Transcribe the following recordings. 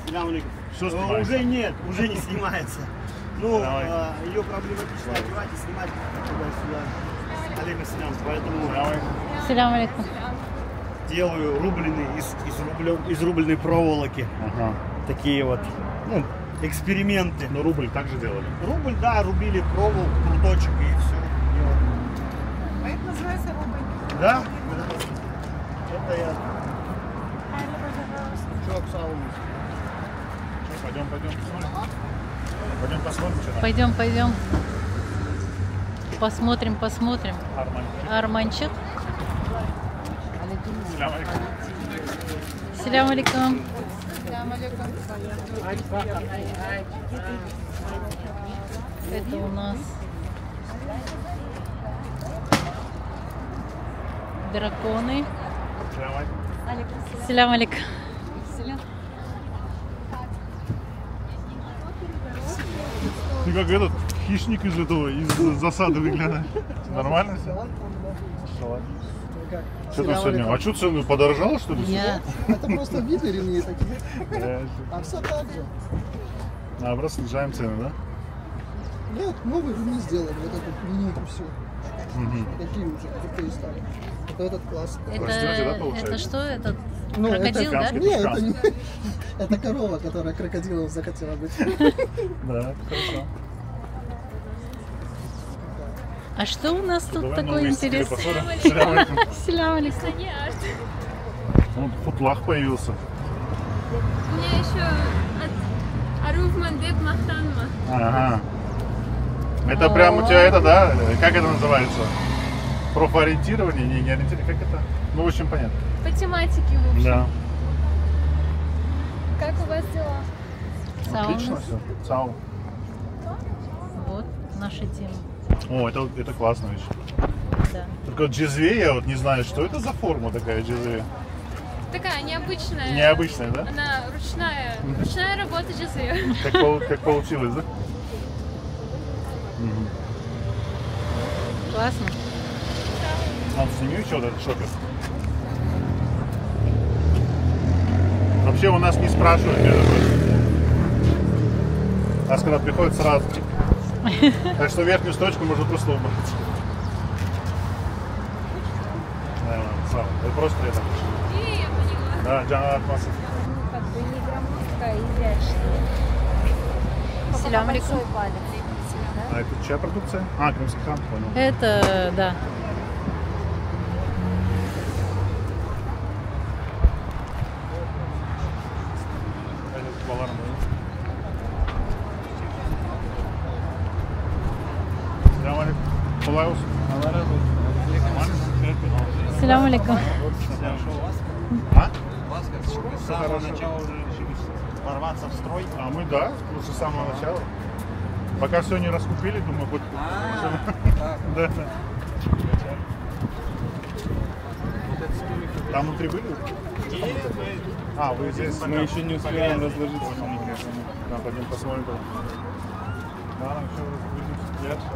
Selâm aleyküm. Всё снимается. Уже нет, уже не снимается. Ну, Давай. ее проблематично одевать и снимать туда-сюда. Алейкум селям. Поэтому Selâm aleyküm. делаю рубленый из, из, рублё- из рубленой проволоки. Ага. Такие вот, ну, эксперименты. Ну, рубль также делали. Рубль, да, рубили проволоку, пруточек и все. А это называется рубль. Да? Это я. Çok sağ olun. Что, пойдем, пойдем, посмотрим. Пойдем посмотрим, что там. Пойдем, пойдем. Посмотрим, посмотрим. Арманчик. Арманчик. Selâm aleyküm. Selâm aleyküm. Это у нас драконы. Selâm aleyküm. Selâm aleyküm. Ты как этот хищник из этого, из засады выглядывает. Нормально все? Что там сегодня? А что цены подорожало, что ли? Я Это просто виды ремней такие. Да. А все так же. Наоборот, снижаем цены, да? Нет, новые ремни сделали, вот эту линейку всю. Такие уже крутые стали. Вот этот класс. это, Растете, да, получается? это что? Это Ну, крокодил, да? это- Нет, это не... Это корова, которая крокодилом захотела быть. Да, это хорошо. А что у нас тут Давай такое новые стили интересное? посмотрим. Selâm aleyküm. Selâm aleyküm. Вон Хутлах появился. У меня еще от Aruvman dep maqtanma. Ага. Это прям у тебя это, да? Как это называется? Профориентирование? Не, не ориентирование, как это? Ну, в общем, понятно. По тематике, в общем. Да. Как у вас дела? Sağ oluñ. Отлично все. Sağ ol. Вот наша тема. О, это, это классная вещь. Да. Только вот джезве я вот не знаю, что это за форма такая джезве. Такая необычная. Необычная, да? Она ручная. Ручная работа джезве. Как, пол- как получилось, да? Классно. Надо сними еще вот этот шопер. Вообще у нас не спрашивают, между прочим. Нас когда приходят сразу. Так что верхнюю строчку можно просто убрать. Да, ладно, слава. Это просто я так решил. И я поняла. Да, Джана Атмасов. Ну, как бы не громоздко, а изящно. Selâm aleyküm. Большой палец. А это чья продукция? А, Крымский хан, понял. Это, да. Это баларм, да? Selâm aleyküm. Kolay olsun. Selâm aleyküm. А? С самого начала уже решили ворваться в строй. А мы, да, лучше с самого начала. Пока все не раскупили, думаю, хоть... Да. Там внутри были? А, вы здесь... Мы еще не успеваем разложиться. Понял, Да, пойдем посмотрим. потом. Да, нам еще разгрузимся.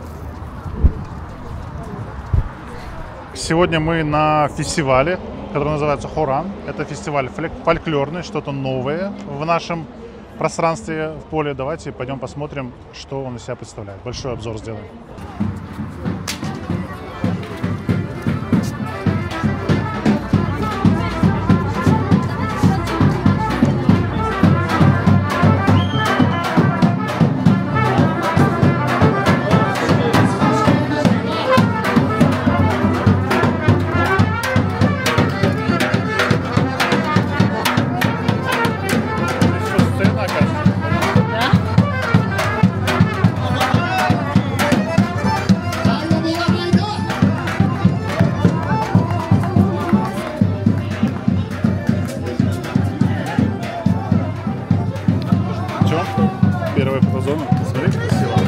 Сегодня мы на фестивале, который называется Хоран. Это фестиваль флек- фольклорный, что-то новое в нашем пространстве в поле. Давайте пойдем посмотрим, что он из себя представляет. Большой обзор сделаем. Здесь еще сцена, оказывается. Да? Че? Первая фотозона. Смотри, как красиво.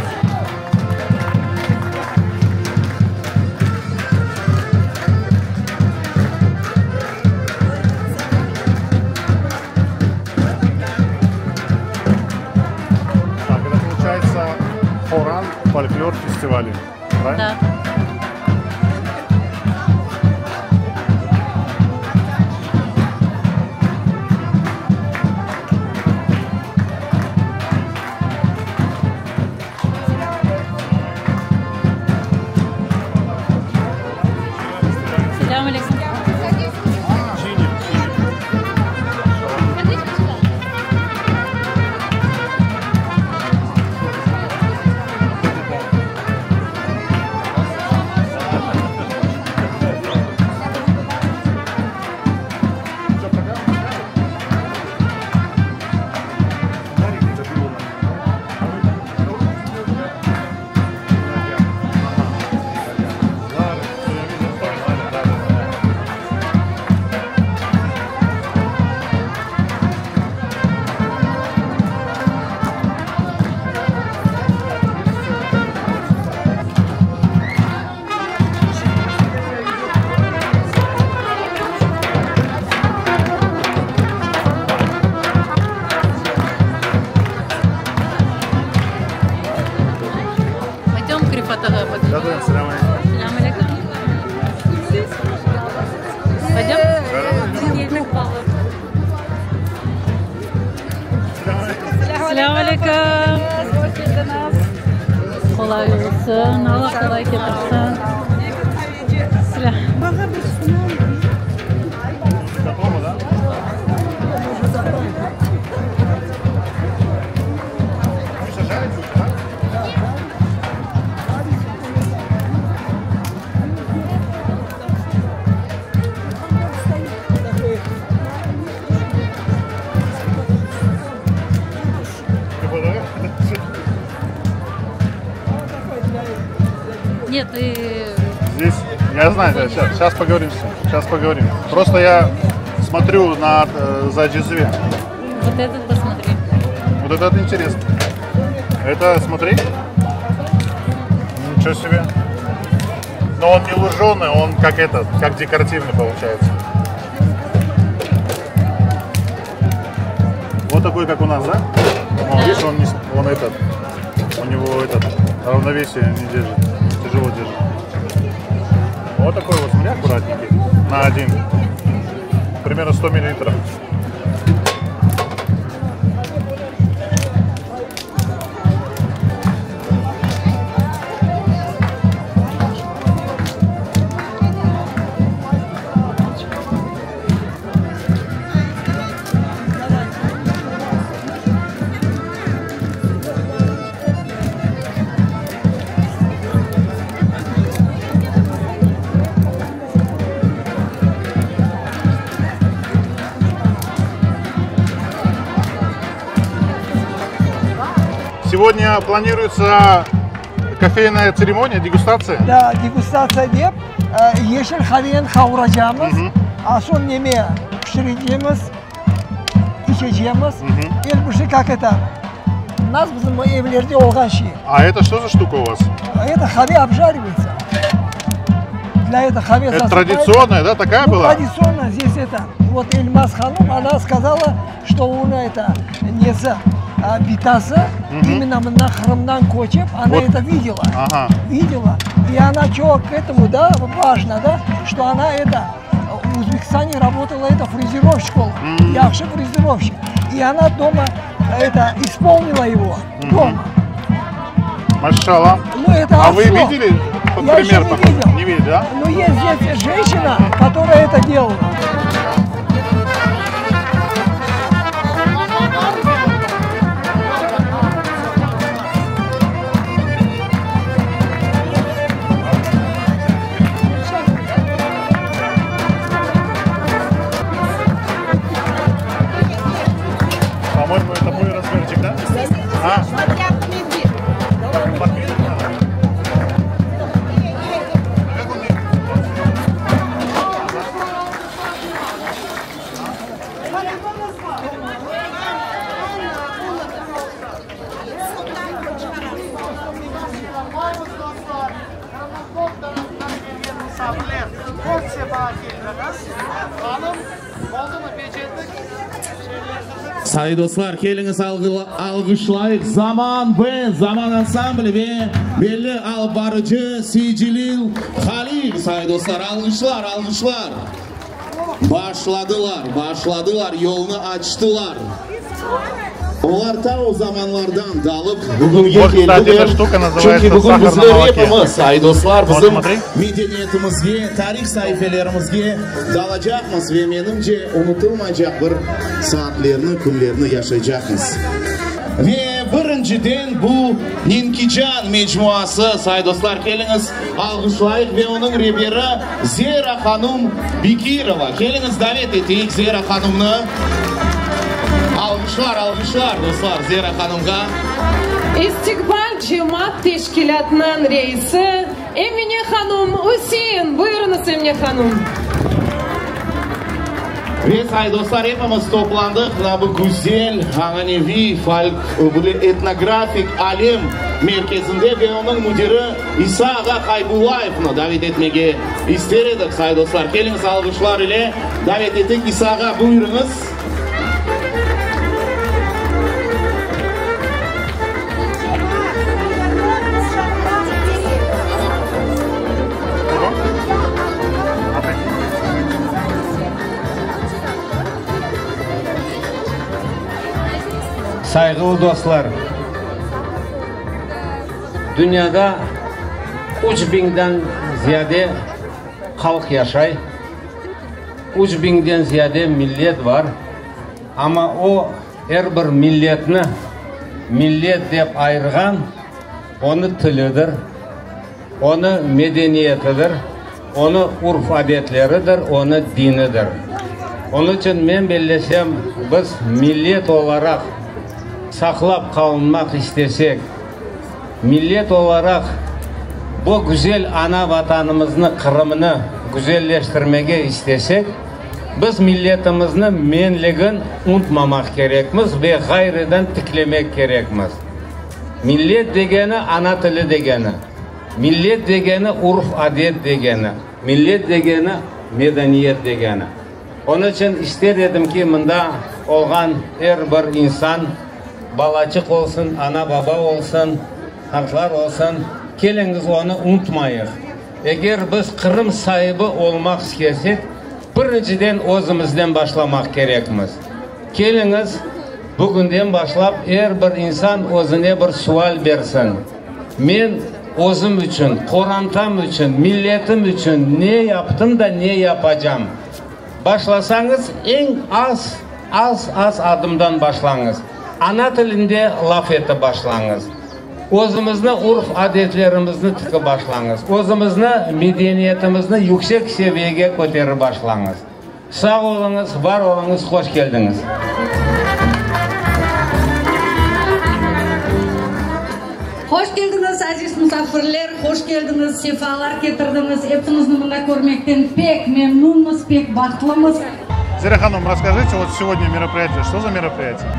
Так, это получается Хоран фольклор фестивале. Правильно? Да. Qolay olsun, Alla qolay ketirsin. Selâm. Нет, ты... Здесь, я знаю, да, сейчас, сейчас поговорим с ним, сейчас поговорим. Просто я смотрю на, э, за джезве. Вот этот посмотри. Вот этот интересно. Это, смотри. Ничего себе. Но он не луженый, он как этот, как декоративный получается. Вот такой, как у нас, да? Он, видишь, он, не, он этот, у него этот, равновесие не держит, тяжело держит. Вот такой вот, смотри, аккуратненький, на один, примерно 100 миллилитров. Сегодня планируется кофейная церемония, дегустация? Да, дегустация dep, yeşil qaveni qavuracaqmız, a soñ neme pişirecekmiz, içecekmiz. El bir şey как это, нас bizim evlerde olğan şey. А это что за штука у вас? Это qave обжаривается. Для этого qave Это засыпается. традиционная, да, такая Ну, была? Традиционно здесь это. Вот Эльмаз hanım, она сказала, что он это не за а, bitası, именно mına Qırımdan köçip, она Вот. это видела. Ага. Видела. И она что к этому, да, важно, да, что она это в Узбекистане работала это фрезеровщиком, yahşı фрезеровщик. И она дома это исполнила его дома. Maşallah. Ну, это А вы отцо. видели Я пример еще не такой? видел. Не видели, да? Но есть здесь женщина, которая это делала. По-моему, это мой размерчик, да? А? Подмерить надо? Как он мерит? Dostlar, Qırımnıñ tarafından kelgen musafirler, hoş sefa keldiñiz. Hanım, oldumı becerdik? Sayın dostlar, keliñiz alğışlayıq Zaman Band, Zaman ansambli ve belli alıp barıcı Seycilil Halil. Sayın dostlar, alğışlar, alğışlar. Başladılar, başladılar, yolnı açtılar. Olar ta o zamanlardan dalıp bugünge Вот, кстати, keldiler. эта штука называется Çünki bugün сахар на bizler молоке. epimiz, sayın dostlar, Вот, bizim смотри. medeniyetimizge, tarih saifelerimizge dalacaqmız ve menimce unutılmaycaq bir saatlerni, künlerni yaşaycaqmız. Ve birinciden bu Ninkican mecmuası, sayın dostlar, keliñiz alğışlayıq ve onıñ reberi Zera hanım Bekirova. Keliñiz davet eteyik Zera hanımnı. Alğışlar, alğışlar, dostlar, Zera hanımğa. İstiqbal cemaat teşkilâtınıñ reisi Emine hanım Üsein. Buyurıñız, Emine hanım. Ve sayın dostlar, epimiz toplandıq mına bu güzel, ananeviy, folk, etnografik alem merkezinde ve onıñ müdiri İsa ağa Haybullayevni davet etmege ister edik, sayın dostlar. Keliñiz alğışlar ile davet ettik. İsa ağa, buyurıñız. Sayğılı dostlar. Dünyada üç biñden ziyade halq yaşay, üç biñden ziyade millet bar, amma o er bir milletni millet dep ayırğan onı tilidir, onı medeniyetidir, onı urf-adetleridir, onı dinidir. Onıñ içün men bellesem, biz millet olaraq saqlap qalınmaq istesek, Millet olaraq bu güzel ana Vatanımıznı, Qırımnı güzelleştirmege istesek, biz milletimizni menligin untmamaq kerekmiz ve ğayrıdan tiklemek kerekmiz. Millet degeni, ana tili degeni, millet degeni, urf-adet degeni, millet degeni, medeniyet degeni. Onıñ içün ister edim ki, mında olğan er bir insan, balaçıq olsun, ana-baba olsun, qartlar olsun, keliñiz onı unutmayıq. Eger biz Qırım saibi olmaq istesek, birinciden özümizden başlamaq kerekmiz. Keliñiz, bugünden başlap er bir insan özüne bir sual bersin, Men özüm içün, qorantam içün, milletim içün ne yaptım da ne yapacam? Başlasañız, eñ az, az-az adımdan başlañız. Ana tilinde laf etip başlañız. Özümizni urf-adetlerimizni tikip başlañız. Özümizni medeniyetimizni yüksek seviyege köterip başlañız. Sağ oluñız, var oluñız, hoş keldiñiz! Hoş keldiñiz, aziz musafirler, hoş keldiñiz, sefalar ketirdiñiz. Epiñizni mında körmekten pek memnunmız, pek bahtlımız. Zera hanım, rasskajite, vot segodnâ meropriyatiye, çto za meropriyatiye?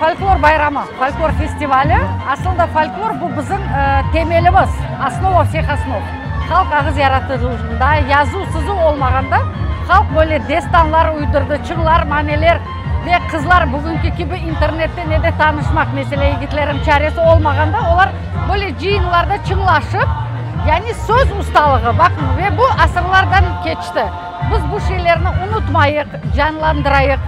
Folklor bayramı, folklor festivali. Aslında folklor bu bizim temelimiz, osnova vseh osnov. Halq ağız yaratılışında yazuv-sızuv olmağanda, halq böyle destanlar uydurdı, çıñlar, maneler ve qızlar bugünki kibi internette ne de tanışmaq, meselâ, yigitlerniñ çaresi olmağanda, olar böyle cıyınlarda çıñlaşıp, yani söz ustalığı, baqıñ, ve bu asırlardan keçti. Biz bu şeylerni unutmayıq, canlandırayıq.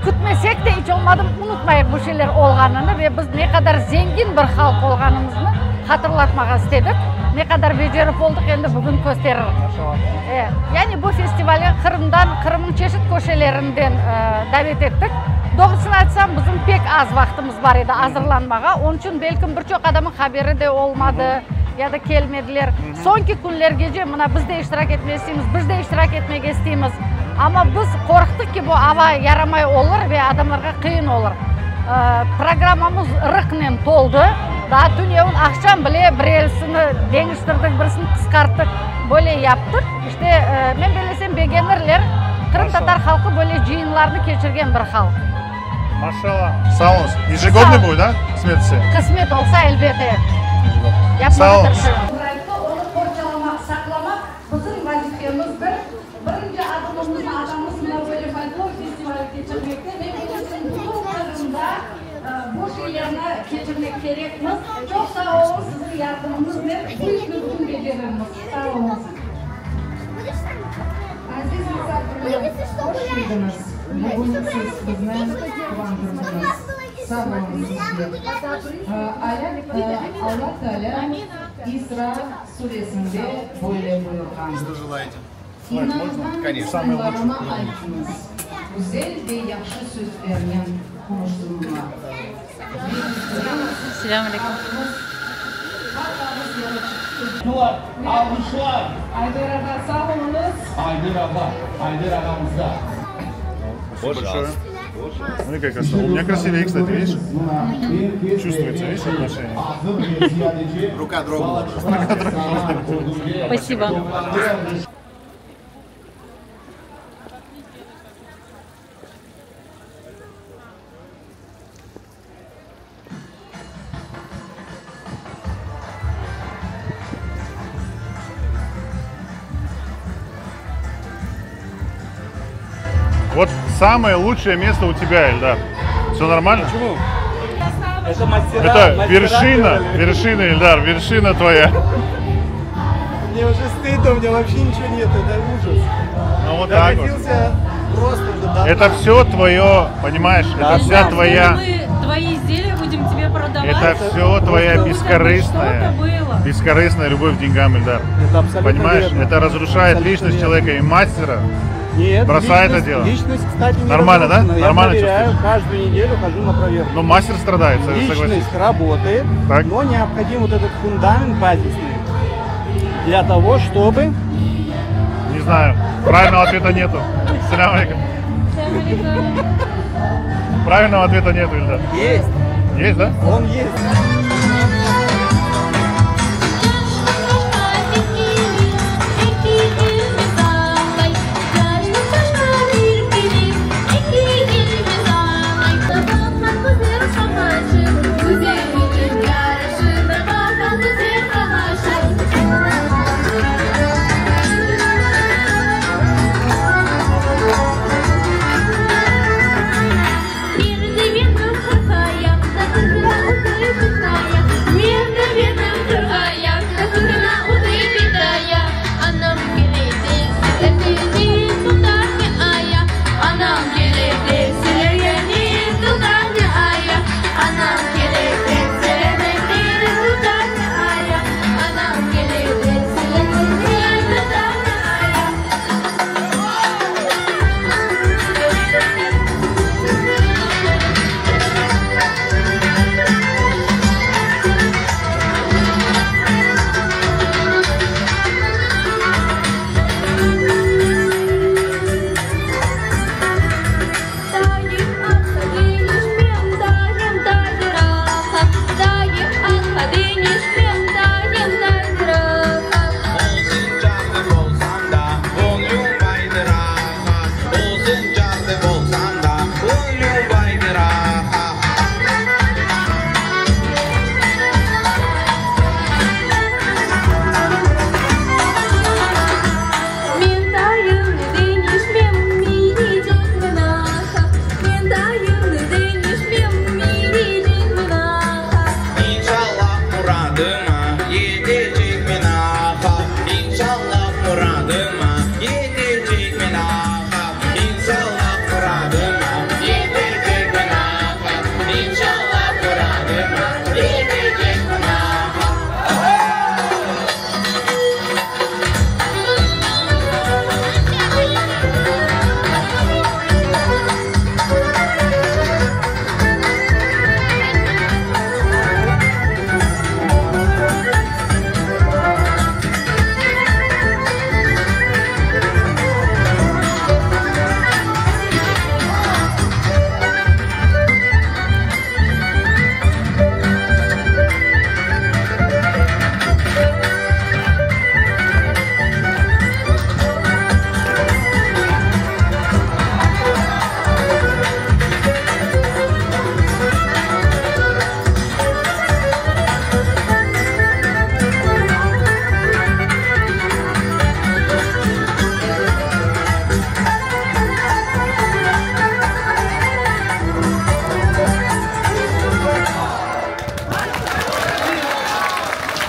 Kütmesek de, iç olmadım unutmayıq bu şeyler olğanını ve biz ne qadar zengin bir halq olğanımıznı hatırlatmağa istedik. Ne qadar becerip oldıq, endi bugün kösterir. Yani bu festivalge Qırımdan, Qırımnıñ çeşit köşelerinden davet ettik. Doğrusını aytsam, bizim pek az vaqtımız bar edi azırlanmağa. Onıñ içün, belkim, bir çoq adamnıñ haberi de olmadı ya da kelmediler. Soñki künlergece mına biz de iştirak etmege isteymiz, biz de iştirak etmege isteymiz, amma biz qorqtıq ki, bu ava yaramay olur ve adamlarğa qıyın olur. Programmamız rıqnen toldı, daa tünevin aqşam bile birelisini deñiştirdik, birisini qısqarttıq, böyle yaptıq. İşte, men bellesem, begenirler, qırımtatar halqı böyle cıyınlarnı keçirgen bir halq. Maşallah. Sağ oluñız. Ejegодный будет, da? Qısmet ise. Qısmet olsa, elbette. Sağ Yapmağa oluñız. tırışırım. Onı qorçalamaq, saqlamaq bizim vazifemizdir. Birinci adımımıznı atamız, mına böyle folklor festivali keçirmekte. Men bilesem, bütün Qırımda bu şeylerni keçirmek kerekmiz. Çoq sağ oluñız, siziñ yardımıñıznen bu işni bugün becerirmiz. Sağ oluñız. Aziz musafirler, hoş keldiñiz! Bugün siz bizni quvandırdıñız. Sağ oluñ sizge! Alla Taalâ İsra suresinde böyle buyurğan, İnanğan insanlarına aytıñız, güzel ve yahşı sözlernen qonuşsunlar. Selâm aleyküm. Alğışlar! Ayder ağa, sağ oluñız! Ayder ağa, Ayder ağamızda. Большое. Смотри, какая красота. У меня красивее, кстати, видишь? Чувствуется, видишь, отношение? Рука дрогнула. Рука дрогнула. Спасибо. Вот самое лучшее место у тебя, Эльдар. Все нормально? Почему? Это мастера. Это мастера вершина, делали. вершина, Эльдар, вершина твоя. Мне уже стыдно, у меня вообще ничего нет, это ужас. Ну вот так вот. Докатился просто уже до Это дна. все твое, понимаешь, это вся Да, твоя... Мы твои изделия. будем тебе продавать. Это все твоя чтобы бескорыстная, что-то было. бескорыстная любовь к деньгам, Ильдар. Это абсолютно Понимаешь, верно. это разрушает Абсолютно личность верно. человека и мастера. Нет, бросает личность, это дело. Личность, кстати, не Нормально, да? разрушена. Я Нормально проверяю, чувствуешь? каждую неделю хожу на проверку. Но мастер страдает, согласись. Личность работает, Так. но необходим вот этот фундамент базисный для того, чтобы... Не знаю, правильного ответа нету. Салям алейкум. Правильного ответа нету, Ильдар. Есть. Есть, да? Он есть.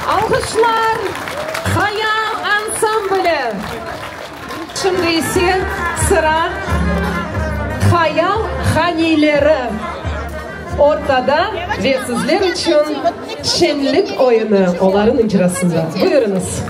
Alğışlar Hayal ansambli! Şimdi ise sıra Hayal haniyleri ortada ve sizler içün şeñlik oyunı olarnıñ icrasında. Buyurıñız!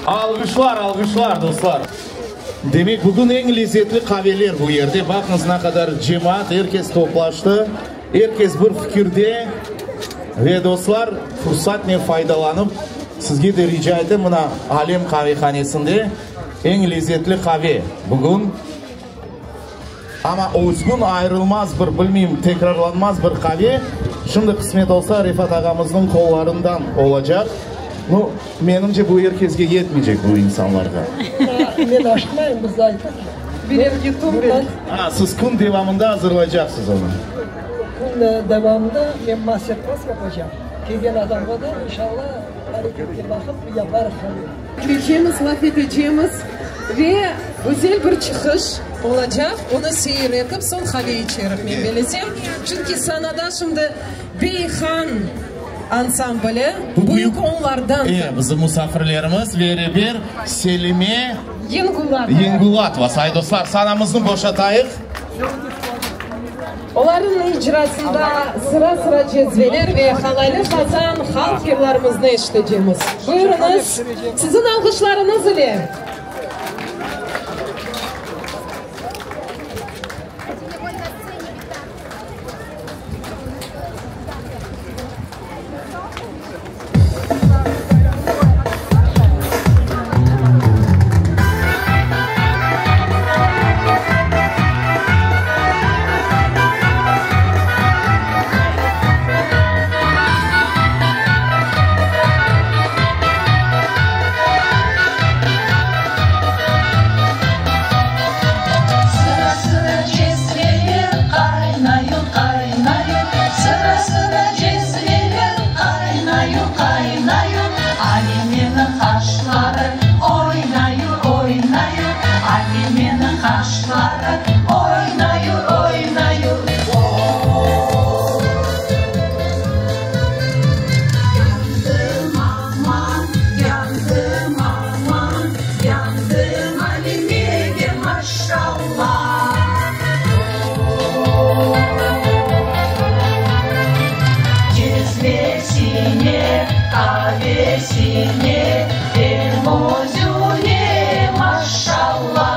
Alğışlar, alğışlar, dostlar! Demek, bugün eñ lezetli qaveler bu yerde. Baqıñız, ne qadar cemaat, er kes toplaştı, er kes bir fikirde. Ve, dostlar, fursatnen faydalanıp, sizge de rica etem, mına, Alem qavehanesinde eñ lezetli qave bugün. Amma özgün, ayırılmaz bir, bilmeyim, tekrarlanmaz bir qave, şimdi qısmet olsa, Refat ağamıznıñ qollarından olacaq. Nu, menimce, bu er kesge yetmeycek, bu insanlarğa. Men aşıqmayım, biz ayttıq. Birer yutum ber. A, siz kün devamında azırlaycaqsız onı. Kün devamında men master-klass yapacağım. Kelgen adamğa da, inşallah, areketke baqıp yaparıq qave. Keçemiz, laf etecemiz ve güzel bir çıqış olacaq. Onı seyir etip, soñ qave içerik, men belesem. Çünki sanada şimdi Beyhan ansambli, büyük onlardan. E, bizim musafirlerimiz ve reber Selime Yengulatova. Say, dostlar, sanamıznı boşatayıq. Olarnıñ icrasında sıra-sıra cezveler ve halaylı qazan halq yırlarımıznı eşitecemiz. Buyurıñız, siziñ alğışlarıñız ile! Sıra-sıra cezveler qaynayur, qaynayur, Sıra-sıra cezveler qaynayur, qaynayur, Alimeniñ qaşları oynayur, oynayur, Alimeniñ qaşları oynayur, oynayur. Yandım aman, yandım aman, Yandım Alimege maşalla. Cezvesine, qavesine, Em özüne maşalla.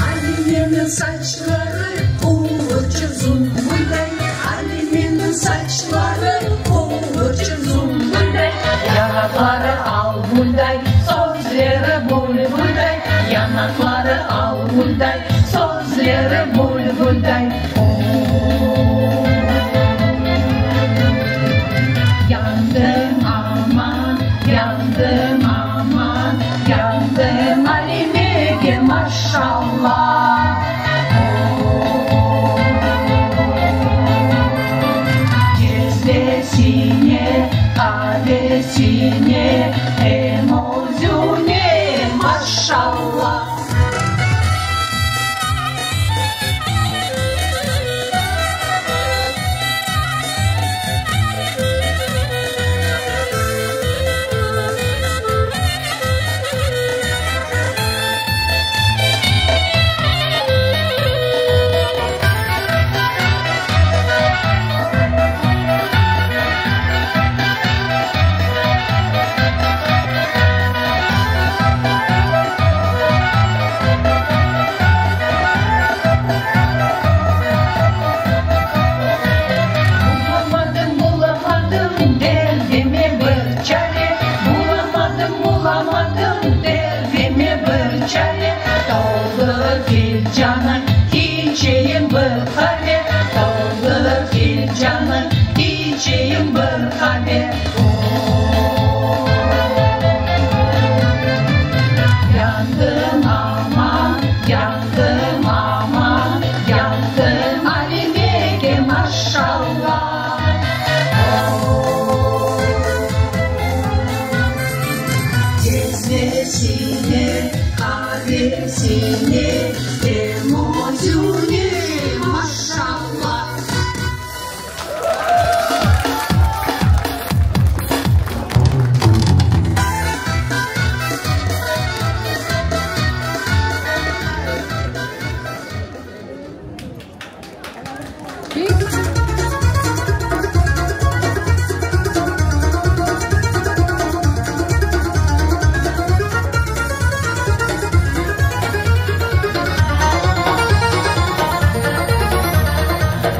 Alimeniñ saçları quvurçıq zumbulday, Alimeniñ saçları quvurçıq zumbulday, Yanaqları almulday, sözleri bülbülday, Yanaqları almulday, sözleri bülbülday. Yandım aman, yandım aman, Yandım Alimege maşalla. Cezvesine, qavesine, Em özüne maşalla. Bulamadım, bulamadım derdime bir çare, Bulamadım, bulamadım derdime bir çare, Toldur filcanı, içeyim bir qave, Toldur filcanı, içeyim bir qave. Yandım aman, yandım aman, Yandım Alimege maşalla. Cezvesine, qavesine, Em özüne maşalla.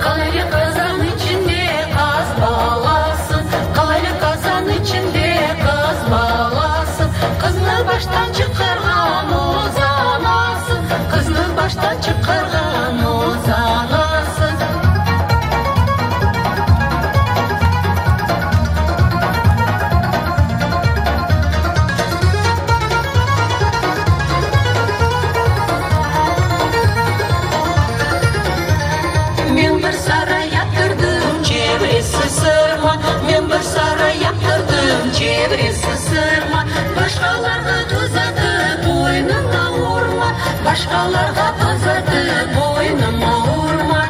Qalaylı qazan içinde qaz balası, Qalaylı qazan içinde qız balası, Qıznı baştan çıqarğan öz anası, Qıznı baştan çıqarğan öz anası. Men bir saray yaptırdım, çevresi sırma, Men bir saray yaptırdım, çevresi sırma, Başqalarğa tuzatıp, boynuma urma, Başqalarğa tuzatıp, boynuma urma.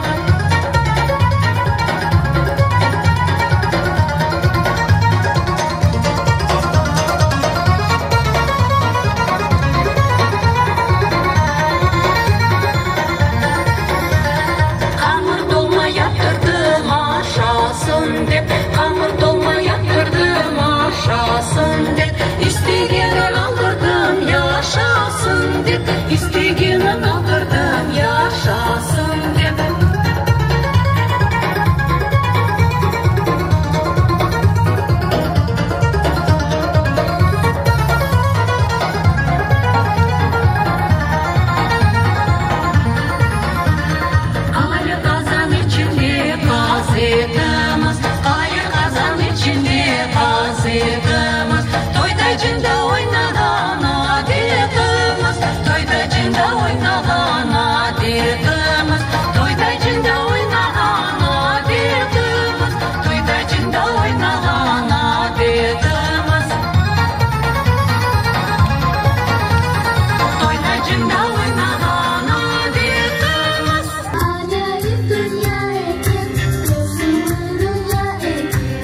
Qamır dolma yaptırdım aşasın dep, Qamır dolma yaptırdım aşasın dep, İstegenin aldırdım yaşasın dep, İstegenin aldırdım yaşasın dep. Qalaylı qazan içinde qaz etimiz, Qalaylı qazan içinde qaz etimiz, Toyda cında oynağan adetimiz, Toyda cında oynağan adetimiz, Toyda cında oynağan adetimiz, Toyda cında oynağan adetimiz. Toyda cında oynağan adetimiz. Acayip dünya eken, tılsımlı dünya eken.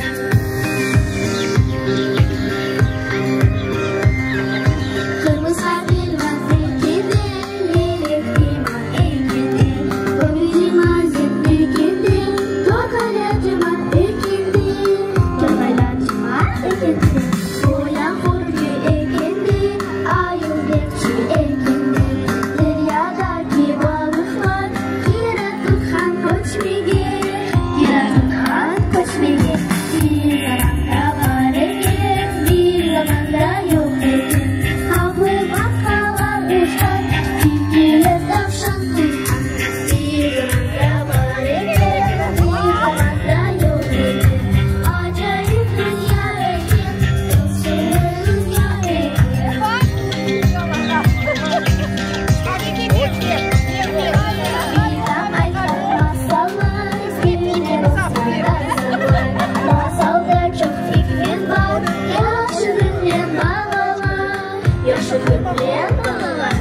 Qırmısqa pelvan ekende, leylek piyman ekende, Ögüne mazen ekende, Torğaylar cemaat ekende, Torğaylar cemaat ekende, Qoyan qorucı ekende, Ayuv bekçi ekende, Deryadaki balıqlar kira tutqan köçmege, Kira tutqan köçmege. Bir zamanda bar eken, bir zamanda yoq eken, Qaplı baqalar uçqan, tilkiler tavşan tutqan. Bir zamanda bar eken, bir zamanda yoq eken, Acayip dünya eken, tılsımlı dünya eken. Bitam aytqan masallar bizge bolsa da sırlar. Masalda çoq ikmet bar, yahşı diñleñ, balalar, yahşı diñleñ, balalar.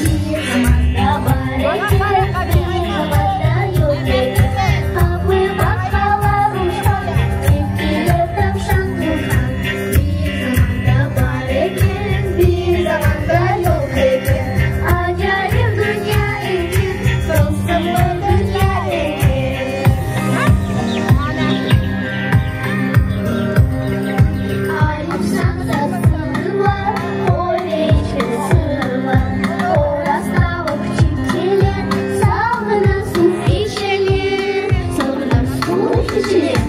Bir zamanda bar eken, bir zamanda yoq eken, Qaplı baqalar uçqan, tilkiler tavşan tutqan. Bir zamanda bar eken, bir zamanda yoq eken, Acayip dünya eken, tılsımlı dünya eken. Ayuv sağda sığır bar, qoy ve eçki sığır bar. Horaz, tavuq, çipçeler salğırdan suv içeler, salğırdan suv içeler.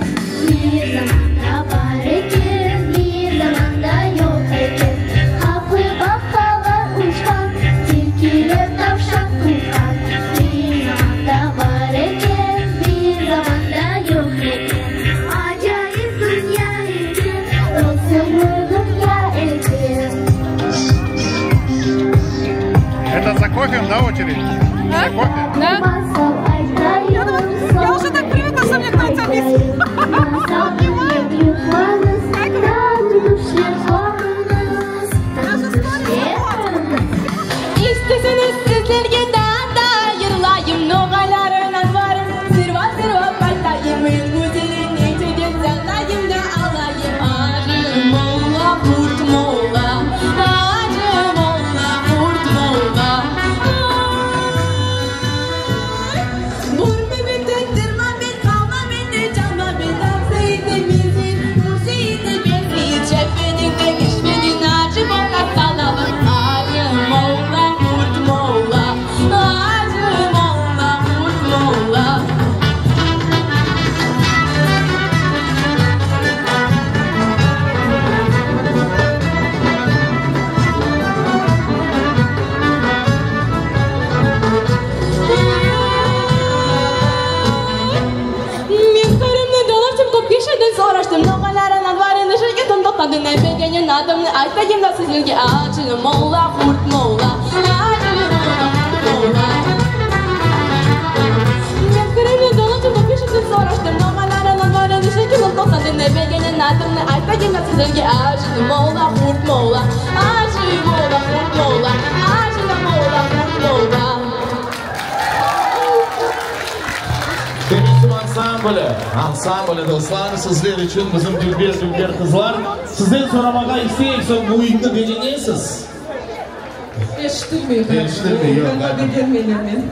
Bir zamanda bar eken, bir zamanda yoq eken, Qaplı baqalar uçqan, tilkiler tavşan tutqan. Bir zamanda bar eken, bir zamanda yoq eken, Acayip dünya eken, tılsımlı dünya eken. Это за кофе, да, очередь? За кофе? Да. Я уже так привыкла, что мне кто-нибудь объяснит. Обнимаю. İsteseñiz sizlerge daa da yırlayım, Noğaylarınan varıp sırvap-sırvap qaytayım, Eñ güzelini teden salayım da alayım. Acı molla, Qurt molla, Acı molla, Qurt molla. Peşinden soraştım, noğaylarıñ adlarını, Şeketim toqtadı, ne begenin adımnı Aytayım da sizlerge, Acı Molla, Qurt Molla, Acı Molla, Qurt Molla. Men Qırımnı dolaştım da peşinden soraştım, noğaylarıñ adlarını, Şeketim toqtadı, ne begenin adımnı Aytayım da sizlerge, Acı Molla, Qurt Molla, Acı Molla, Qurt Molla, Acı Molla, Qurt Molla. Tebessüm ansambli, ansambli, dostlar, sizler içün bizim dülber, dülber qızlar. Sizden soramağa isteyik, soñ müitni begenesiz? Eşitilmey. Eşitilmey, yoq. Begenmeyler meni.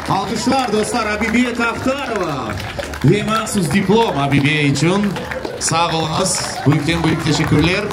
Alqışlar, dostlar, Abibe Taftarova ve mahsus diplom Abibe içün. Sağ oluñız, büyükten-büyük teşekkürler.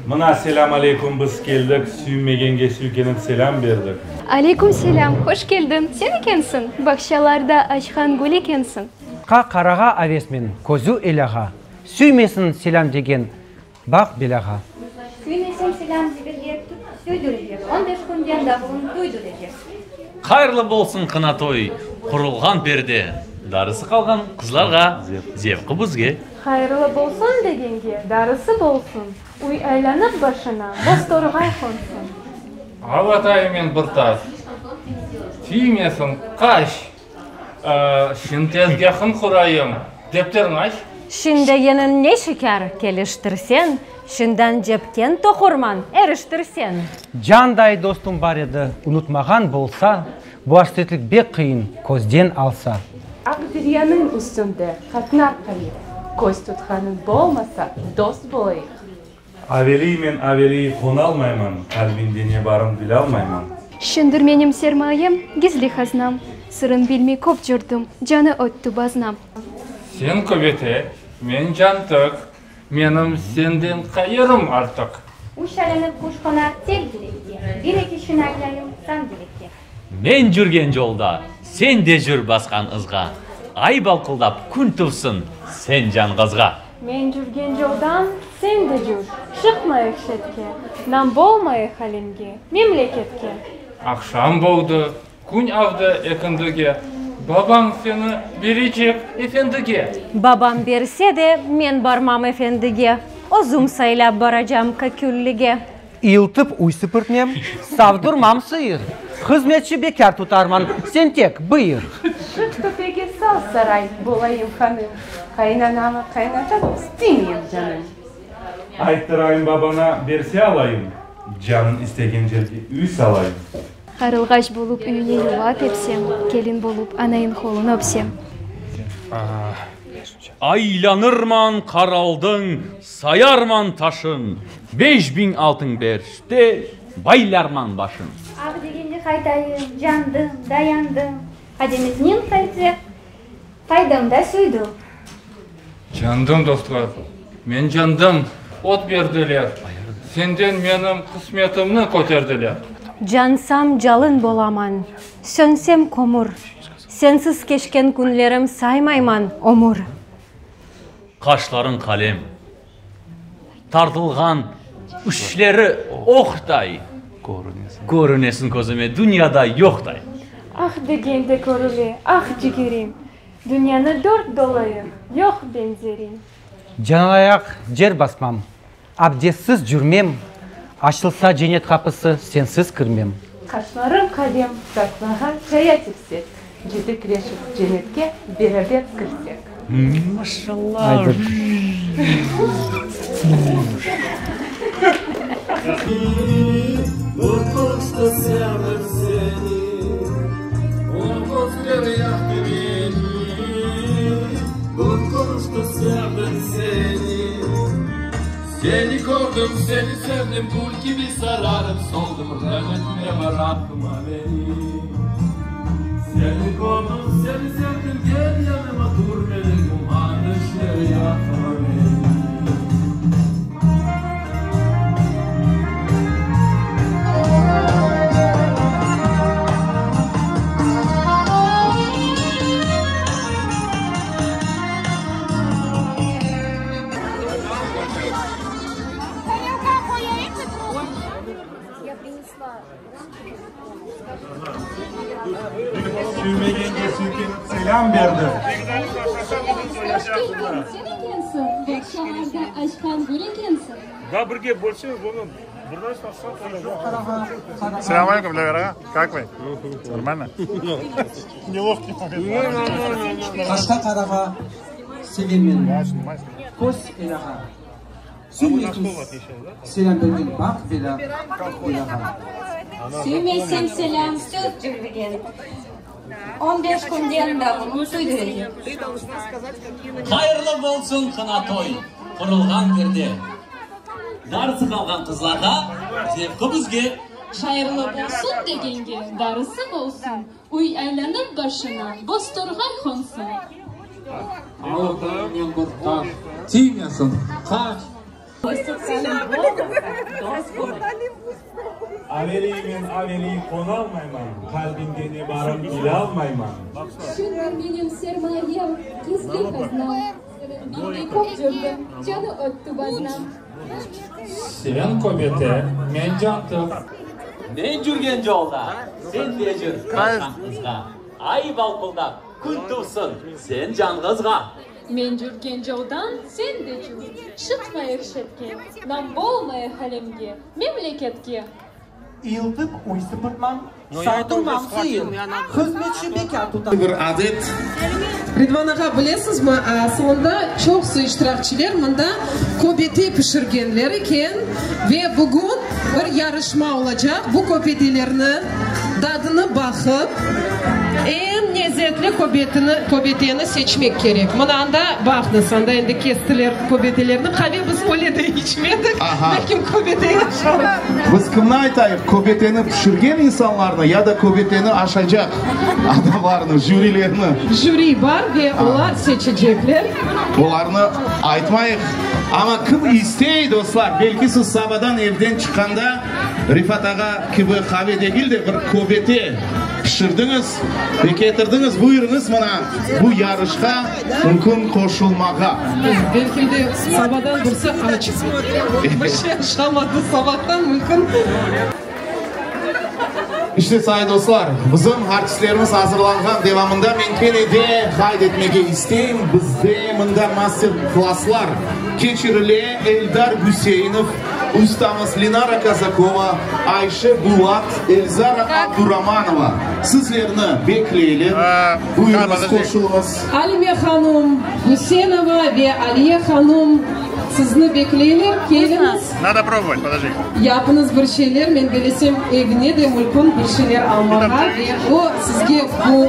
Mına, selâm aleyküm, biz keldik, süymegenge süykenip selâm berdik. Aleyküm selâm, hoş keldiñ, sen ekensiñ, bağçalarda açqan gül ekensiñ. Qa qarağa avesmen, közü elâğa. Süymesin selâm degen, baq belâğa. Süymeseñ selâm degenge, süydürecek, on beş künden davulın duydürecek. Hayırlı bolsun qına toy, qurulğan perde, darısı qalğan qızlarğa, zevqı bizge. Hayırlı bolsun degenge, darısı bolsun, uy aylanıp başına, boztorğay qonsun. Al atayım men bir taş, tiymesin, qaç. Şin tezgâhın qurayım, defterin aç. Şin degeniñ ne şikâr, keliştirseñ. Şundan cepken toqurman, eriştirsen. Canday dostum bar edi, unutmağan bolsa, bu asretlik bek qıyın, közden alsa. Aq deryanıñ üstünde qatnar qayıq, Köz tutqanıñ bolmasa, dost bolayıq. Aveliymen, aveliy, qonalmayman, Qalbiñde ne barın bilalmayman. Şındır menim sermayem, gizli haznam, Sırın bilmey köp cürdim, canı öttü baznam. Sen köbete, men cantıq, Menim senden qayerim artıq? Üç aylanıp quş qonar tek direkke, Bir eki şin aylayım san direkke. Men cürgen yolda, sen de cür basqan ızğa, Ay balqıldap kün tuvsın, sen canğızğa. Men cürgen yoldan sen de cür, çıqmayıq şetke, Nam bolmayıq alemge, memleketke. Aqşam boldı, kün avdı ekindige, Babañ seni berecek efendige. Babam berse de, men barmam efendige, Özüm saylap baracam kaküllige. İltip uy süpürtmem, savdurmam sıyır, Hızmetçi bekâr tutarman, sen tek bıyır. Şıq töpege sal saray, bolayım hanım, Qaynanama qaynatam istemeyim canım. Ayttırayım babana, berse alayım, Canıñ istegen cerge üy salayım. Qarılğaç bolıp üyüne yuva tepsem, Kelin bolıp anayıñ qolun öpsem. Aylanırman qaraldıñ, sayarman taşın, 5000 altın ber de, baylarman başın. Ah degende qaytayım, candım, dayandım, Qademiznen qaytsaq, qaydım da süydim. Candım, dostlar, men candım, ot berdiler, Senden menim qısmetimni köterdiler. Cansam calın bolaman, sönsem kömür, Sensiz keçken künlerim saymayman ömür. Qaşlarıñ qalem, tartılğan üçleri oqtay, Körünesiñ közüme dünyada yoqtay. Ah degende körüle, ah cigerim, Dünyanı dört dolayım, yoq beñzerim. Canalayaq cer basmam, abdestsiz cürmem, Açılsa cennet qapısı, sensiz kirmem. Qaşlarıñ qalem, tatlığa çaya tepsek, Cetekleşip cennetke beraber kirsek. Maşallah! Süymegenge süykenip selâm berdi. Selâm aleyküm, Dilâver ağa. Как вы? Нормально? Неловкий момент. Qaşqa qarağa sevemen, köz elağa. Süymesin selâm bergen baq belâ, belâğa. Süymesem selâm söz cürgen, on beş künden davulım süydürecek. Hayırlı bolsun qına toy, qurulğan perde. Darısı qalğan qızlarğa, zevqı bizge. Hayırlı bolsun degenge, darısı bolsun, Uy aylanıp başına, boztorğay qonsın. Alıp men bir taş, tiymesin, qaç. Aveliymen, aveliy, qonalmayman, Qalbiñde ne barın bilalmayman. Şundır menim sermayem, gizli haznam, Sırın bilmey köp cürdim, canı öttü baznam. Sen köbete, men cantıq. Men cürgen yolda, sen de cür basqan ızğa, Ay balqıldap, kün tuvsın, sen canğızğa. Men cürgen yoldan sen de cür, çıqmayıq şetke, Nam bolmayıq alemge, memleketke. İltıp üy sıpırtmam, Savdurmam sıyır, Hızmetçi bekâr tutam. Bir adet. Ridvan ağa, bilesizmi, asılında çoqusı iştirakçiler mında köbete pişirgenler eken ve bugün bir yarışma olacaq, bu köbetelerni dadını baqıp, eñ lezetli köbeteni seçmek kerek. Mına anda baqıñız, anda endi kestiler köbetelerni, qave biz öyle de içmedik, lâkin köbete aşadıq. Biz kimni aytayıq, köbeteni pişirgen insanlarnı ya da köbeteni aşacaq adamlarnı, jürilerni? Jüri bar ve olar seçecekler. Olarnı aytmayıq, amma kim istey, dostlar, belki siz sabadan evden çıqqanda Refat ağa kibi qave degil de, bir köbete pişirdiñiz ve ketirdiñiz, buyurıñız mına bu yarışqa mümkün qoşulmağa. Belki de sabadan birisi aç, bir şey aşamadı sabahtan, mümkün. İşte, sayın dostlar, bizim artistlerimiz azırlanğan devamında men kene de qayd etmege isteyim, bizde mında master-klasslar keçirile, Eldar Güseinov, ustamız Lenara Kazakova, Ayşe Bulat, Elzara Abduramanova sizlerni bekleyler, buyurıñız, qoşulıñız. Alime hanum Güsenova ve Aliye hanum sizni bekleyler, keliñiz. Nado probovat, podojdi. Yapıñız bir şeyler, men belesem, evine de mülkün bir şeyler almağa ve o sizge bu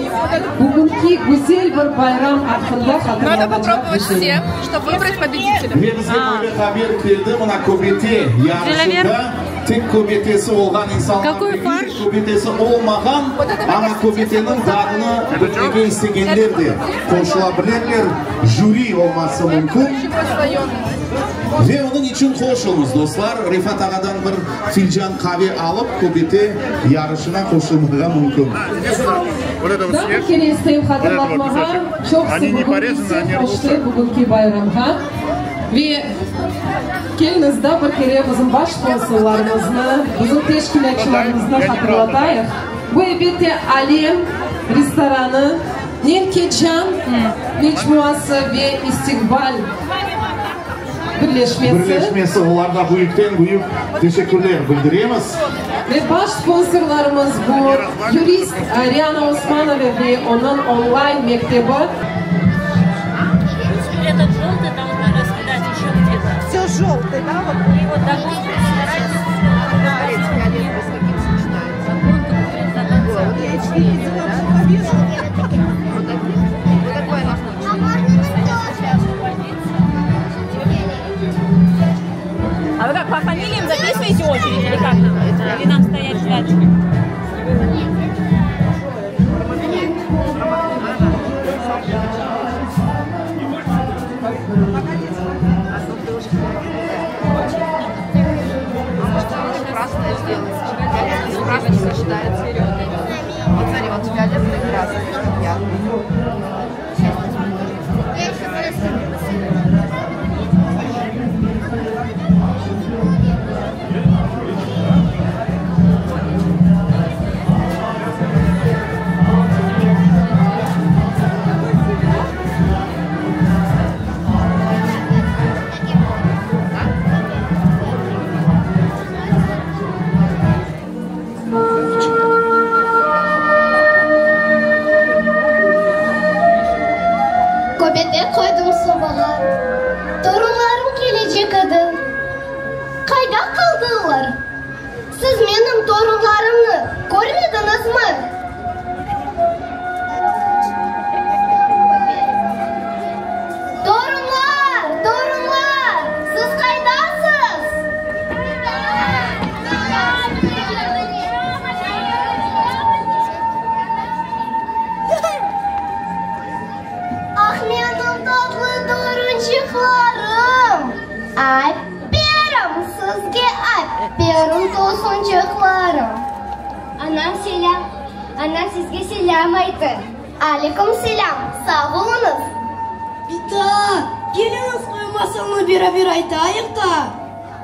bugünki güzel bir bayram aqqında hatırlatacaq bir şeyler. Ve bizge böyle haber keldi, mına köbete yarışında tek köbetesi olğan insanlar degil, köbetesi olmağan, amma köbeteniñ dadını bilmege istegenler de qoşula bilirler, jüri olması mümkün. Ve onıñ içün qoşuñız, dostlar, Refat ağadan bir filcan qave alıp, köbete yarışına qoşulmağa mümkün. Daa bir kere isteyim hatırlatmağa, çoqusı bugün ise qoştı bugünki bayramğa. Ve keliñiz, daa bir kere bizim baş sponsorlarımıznı, bizim teşkilâtçılarımıznı hatırlatayıq. Bu, elbette, Alem restoranı, Nenkecan mecmuası ve İstiqbal birleşmesi. Birleşmesi, olarğa büyükten-büyük teşekkürler bildiremiz. Ve baş sponsorlarımız bu, yurist Riana Osmanova ve onıñ onlayn mektebi. А вы как, по фамилиям записываете очередь или как? Или нам стоять ждать? Красное сделать. Красный сочетается. Вот смотри, вот фиолетовый и красный, чтобы я. Köbete qoydım sobağa, Torunlarım kelecek edi. Qayda qaldılar? Siz menim torunlarımnı körmediñizmi? Torunlar, torunlar, siz qaydasız? Ah, menim tatlı torunçıqlarım! Aferin sizge, aferin, tosunçıqlarım! Anam selâm, anam sizge selâm aytı. Aleyküm selâm, sağ oluñız. Bita, keliñiz qoy masalnı beraber aytayıq da.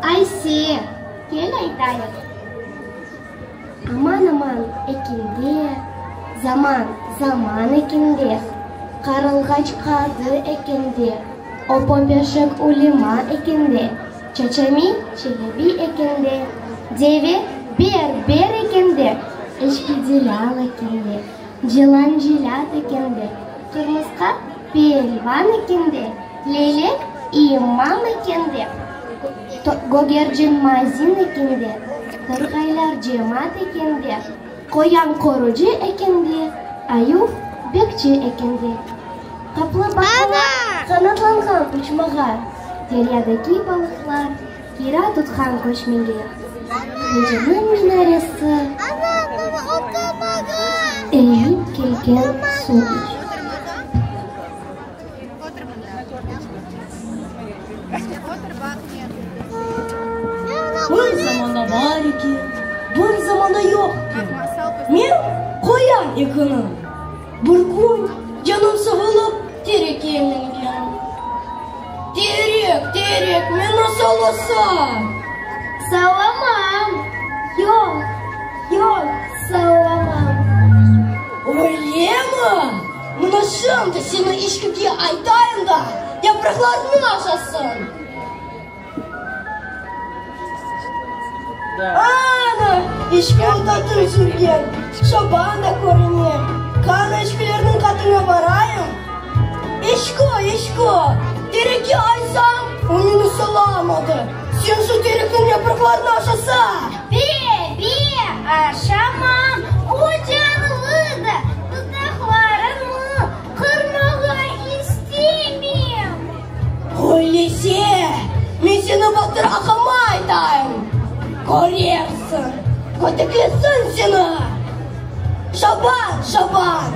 Ayse, kel aytayıq. Aman-aman ekende, zaman, zaman ekende, qarılğaç qadı ekende, opo-peşek ulema ekende, Çaçami Çelebi ekende, deve ber, ber! Celâl eken de, Cılan celât eken de, Qırmısqa pelvan eken de, Leylek imam eken de, Gögercin mazin eken de, Torğaylar cemaat eken de, Qoyan qorucı eken de, Ayuv bekçi eken de. Qaplı baqalar qanatlanğan uçmağa, Deryadaki balıqlar kira tutqan köçmege, Geceniñ minaresi Eyip kelgen suv içün. Bir zamanda bar eken, bir zamanda yoq eken. Men qoyan ekenim. Bir kün canım sığılıp terekke mingen. Terek, terek, meni sallasa! Sallamam! Yoq, yoq, sallamam! Öylemi? Mına şimdi seni eşkige aytayım da, yapraqlarnı aşasıñ! Ana, eşkiniñ tatın sürgen, çoban da körüne. Qana eşkilerniñ qatına barayım. Eşki, eşki, terekke aysam, o meni sılamadı. Sen şu terekniñ yapraqlarını aşasa! Be, be, aşamam, o canlıdır, dudaqlarımı qırmağa istemeyim. Öylese, men seni Batır aqama aytayım. Körersiñ, köteklesin seni. Şaban, Şaban,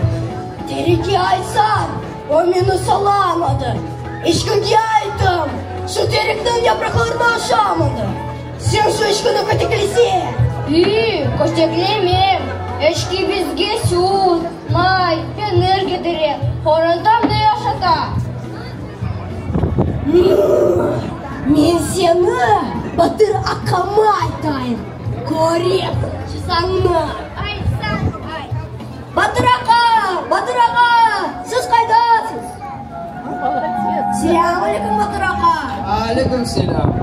terige aytsam, o meni salamadı. Eşkige ayttım, şu terekniñ yapraqlarını aşamadı. Sen şu eşkini köteklese. İ, köteklemem. Eşki bizge süt, may, penir ketire, qorantamnı yaşata. Men seni Batır aqama aytayım, körersiñ sañnı. Aytsañ ayt. Batır aqa, Batır aqa, siz qaydasız? Selâm aleyküm, Batır aqa. Aleyküm selâm.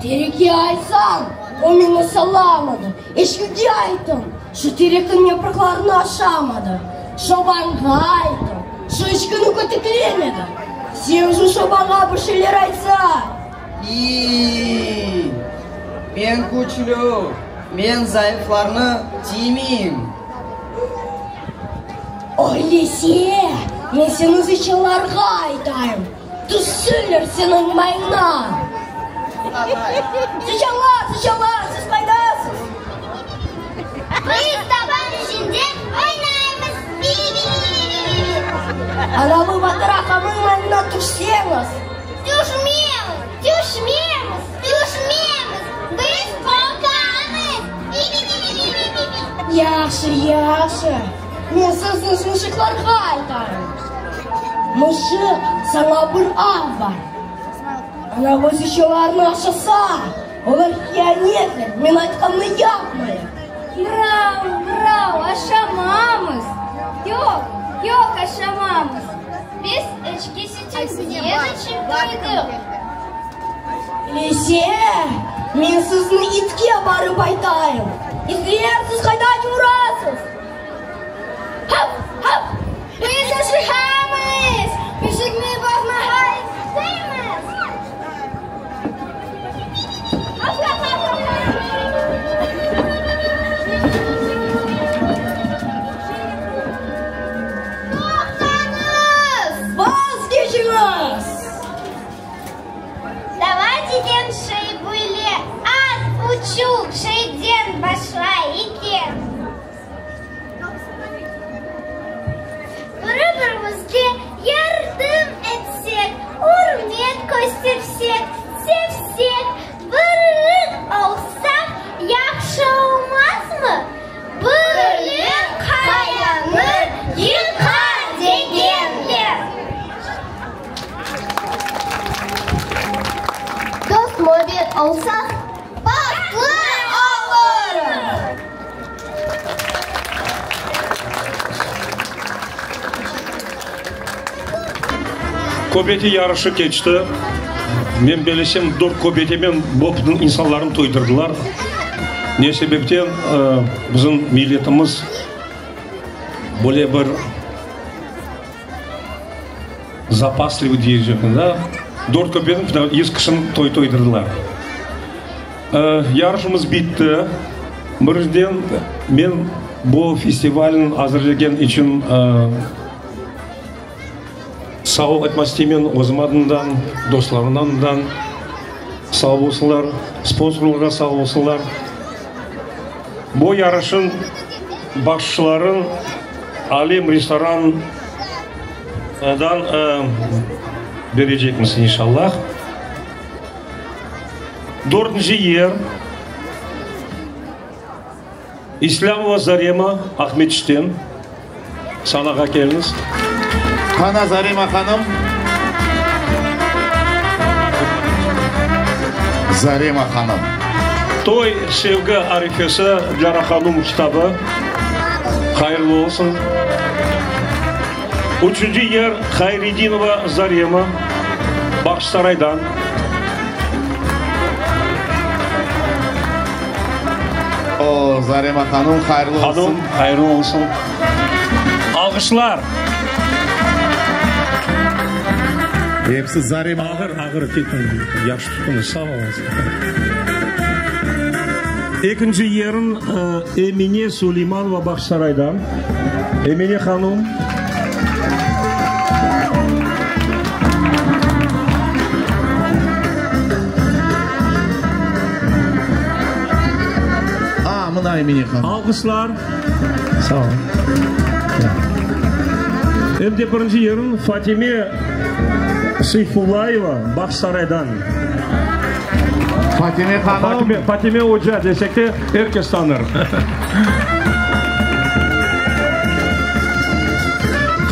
Tereke aytsam, o meni sallamadı. Eşkige ayttım, şu terekniñ yapraqlarını aşamadı. Çobanğa ayttım, şu eşkini köteklemedi. Sen şu çobanğa bir şeyler aytsa. İ-i-i! Men küçlü, men zayıflarnı tiymeyim. Öylese, men seni sıçanlarğa aytayım, tüşsünler seniñ mayına. Sıçanlar, sıçanlar, siz qaydasız? Biz taban içinde oynaymız, bi-bi-bi-bi-bi-bi. Anavı Batır aqamnıñ mayına tüşseñiz. Tüşmemiz, tüşmemiz, tüşmemiz, biz qorqamız, bi-bi-bi-bi-bi-bi. Yahşı, yahşı, men sizni mışıqlarğa aytarım. Mışıq, saña bir av bar. Anavı sıçanlarnı aşasa, olar hiyanetler, men aytqanını yapmaylar. Mrav, mrav, aşamamız! Yoq, yoq, aşamamız! Biz eçki sütünden içip toydıq. Öylese, men sizni itke barıp aytayım. İtler, siz qayda cuvurasız? Hav, hav! Biz aşıqamız, pişikni baqmağa isteymiz. Toqtañız! Vazgeçiñiz! Davayteden şey böyle az buçuq şeyden başlay eken. Biri-birimizge yardım etsek, ürmet köstersek, sevsek, birlik olsaq yahşı olmazmı? Birlik qayanı yıqar degenler. Dost-muabbet olsaq, bahtlı olurıq. Köbete yarışı keçti. Men belesem, dört köbetemen bopnıñ insanlarını toydurdılar. Ne sebepten bizim milletimiz. Böyle bir zapaslıvıy diyecekmiz, da? Dört köbetni 100 kişini toy toydurdılar. Yarışımız bitti. Birinciden, men bu festivalni azırlegen içün sağ ol aytmaq isteymen özüm adımdan, dostlarımnıñ adından. Sağ olsunlar, sponsorlarğa sağ olsunlar. Bu yarışnıñ başçıları Alem restorandan berecekmiz, inşallah. Dörtünci yer, İslâmova Zarema, Aqmescitten. Sanağa keliñiz. Qana, Zarema hanım. Zarema hanım. Toy, sevgi arifesi, Dilara hanum kitabı. Hayırlı olsun. Üçünci yer, Hayredinova Zarema, Bağçasaraydan. O, Zarema hanum, hayırlı olsun. Hanum, hayırlı olsun. Alğışlar! Episi Zarema. Ağır, ağır, yahşı tutuñız, sağ oluñız. Ekinci yerin Emine Suleymanova Bağçasaraydan. Emine hanum. A, mına Emine hanum. Alğışlar. Sağ olun. Em de birinci yerin Fatime Seyfullayeva Bağçasaraydan. Fatime hanım. Fatime, Fatime oca desek de er kes tanır.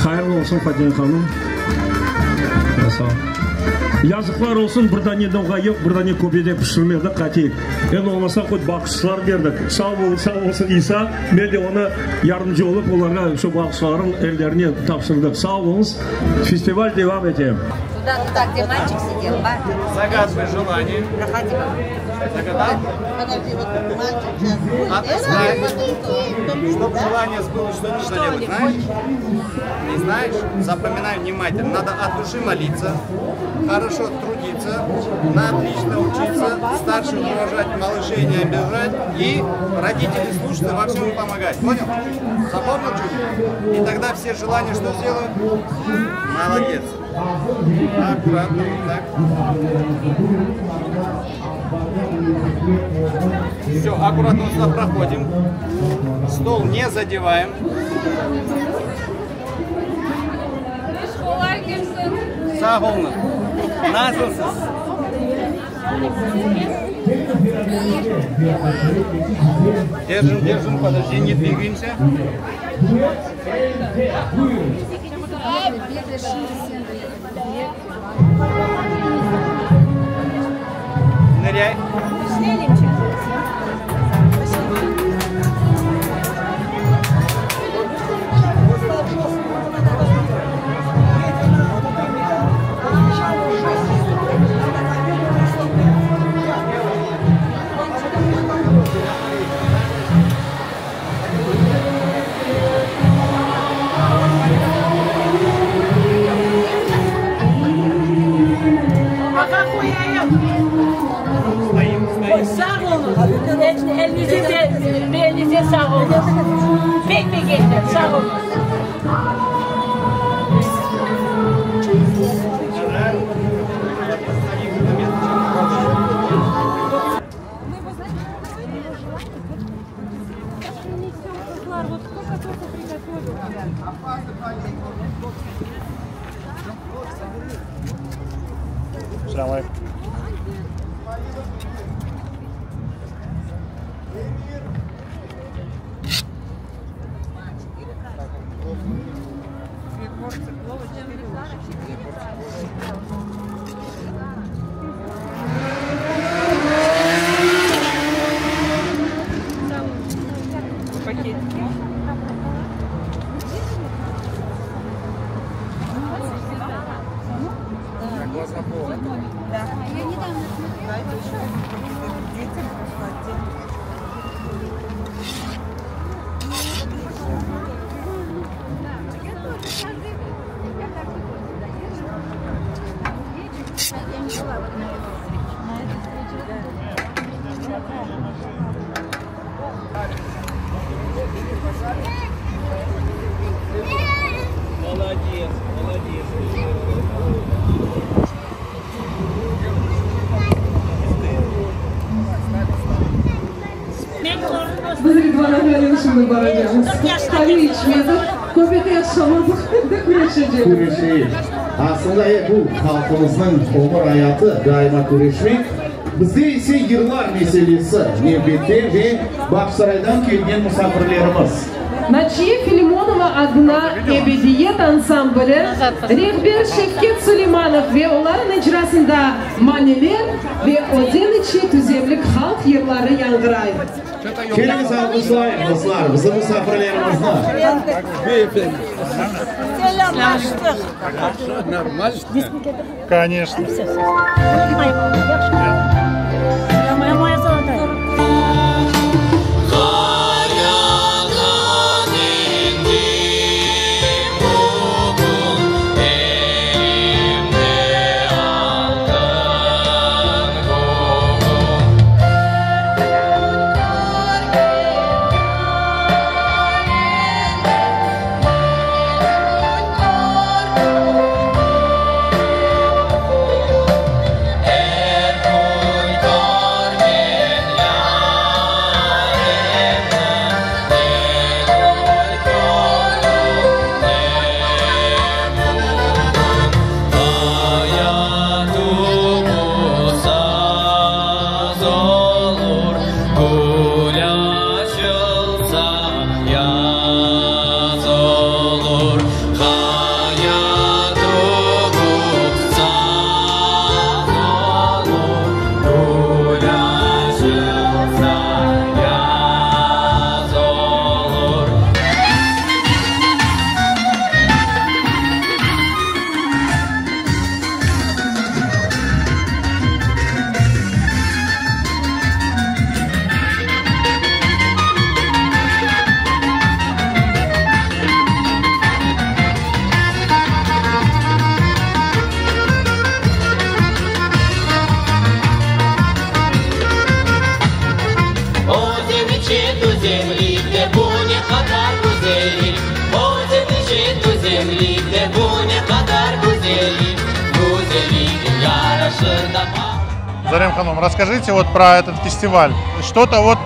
Hayırlı olsun, Fatime hanım. Sağ ol. Yazıqlar olsun, bir dane noğa yoq, bir dane köbete pişirmedik, qatiy. Endi olmasa hoç baqışlar berdik. Sağ ol, sağ olsun İsa, men de ona yardımcı olıp, olarğa şu baqışların ellerine tapşırdıq. Sağ oluñız. Festival devam ete. Туда, туда, где мальчик сидел, ба. Загадывай желание. Проходи. Загадал? Подожди, вот мальчик сейчас будет. А ты знаешь, чтобы желание сбылось, что нужно делать, знаешь? Не знаешь? Запоминай внимательно. Надо от души молиться, хорошо трудиться, на отлично учиться, старших уважать, малышей не обижать и родителей слушаться, во всем помогать. Понял? Запомнил, Чудик? И тогда все желания что сделают? Молодец. Аккуратно, вот так. Все, аккуратно сюда проходим. Стол не задеваем. Sağ oluñız. Nasılsız? Держим, держим, подожди, не двигаемся. Ныряй. Sağ oluñ. Elinize, belinize sağ oluñ. Pek begendim, sağ oluñ. Selâm aleyküm. Biz Ridvan ağaynen şimdi baracaqmız. Qave içmedik, köbete aşamadıq, endi küreşecekmiz. Küreşeyik. Aslında, e, bu halqımıznıñ ömür ayatı, daima küreşmek. Bizde ise yırlar meselesi nevbette ve Bağçasaraydan kelgen musafirlerimiz. Naciye Filimonova adına Ebediyet ansambli, rehber Şevket Suleymanov ve olarıñ icrasında Maneler ve Özen içi tüzemlik halq yırları yañğıray. Keliñiz alğışlayıq, dostlar, bizim musafirlerimizni. Selâmlaştıq. Koneçno. Зарем Ханум, расскажите вот про этот фестиваль. Что-то вот,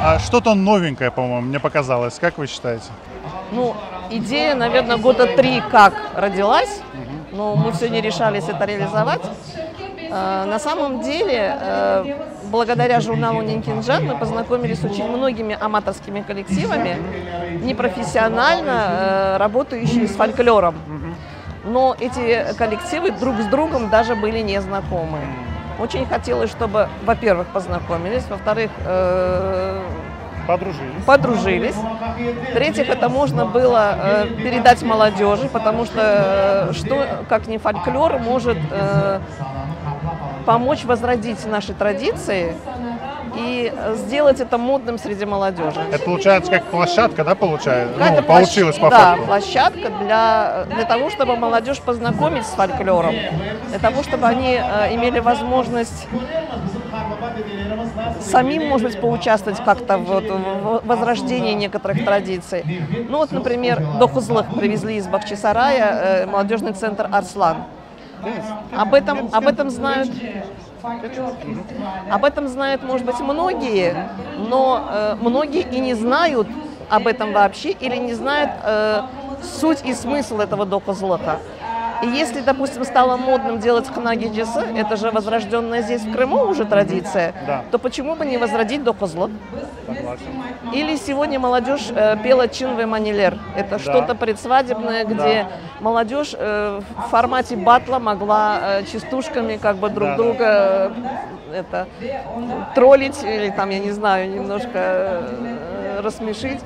а, что-то новенькое, по-моему, мне показалось. Как вы считаете? Ну, идея, наверное, года три как родилась, но мы все не решались это реализовать. А, на самом деле, э, благодаря журналу «Нинкинджан» мы познакомились с очень многими аматорскими коллективами, непрофессионально э, работающими с фольклором. Но эти коллективы друг с другом даже были не знакомы. Очень хотелось, чтобы, во-первых, познакомились, во-вторых, э, Подружились. Подружились. В-третьих, это можно было э, передать молодежи, потому что э, что, как ни фольклор, может э, помочь возродить наши традиции и сделать это модным среди молодежи. Это получается как площадка, да, получается? Какая-то Ну, получилось площ- по да, факту. площадка для, для того, чтобы молодежь познакомить с фольклором, для того, чтобы они э, имели возможность самим, может быть, поучаствовать как-то вот в возрождении некоторых традиций. Ну вот, например, Дохузлых привезли из Бахчисарая э, молодежный центр «Арслан». Об этом, об этом знают об этом знают, может быть, многие, но э, многие и не знают об этом вообще или не знают э, суть и смысл этого докозлота. И если, допустим, стало модным делать хнагиджисы, это же возрожденная здесь в Крыму уже традиция, Да. то почему бы не возродить докозлот? Согласен. Или сегодня молодежь э, пела Чинве Манилер. Это Да. что-то предсвадебное, где Да. молодежь э, в формате батла могла э, частушками как бы друг Да, да. друга э, это троллить или там, я не знаю, немножко э, рассмешить.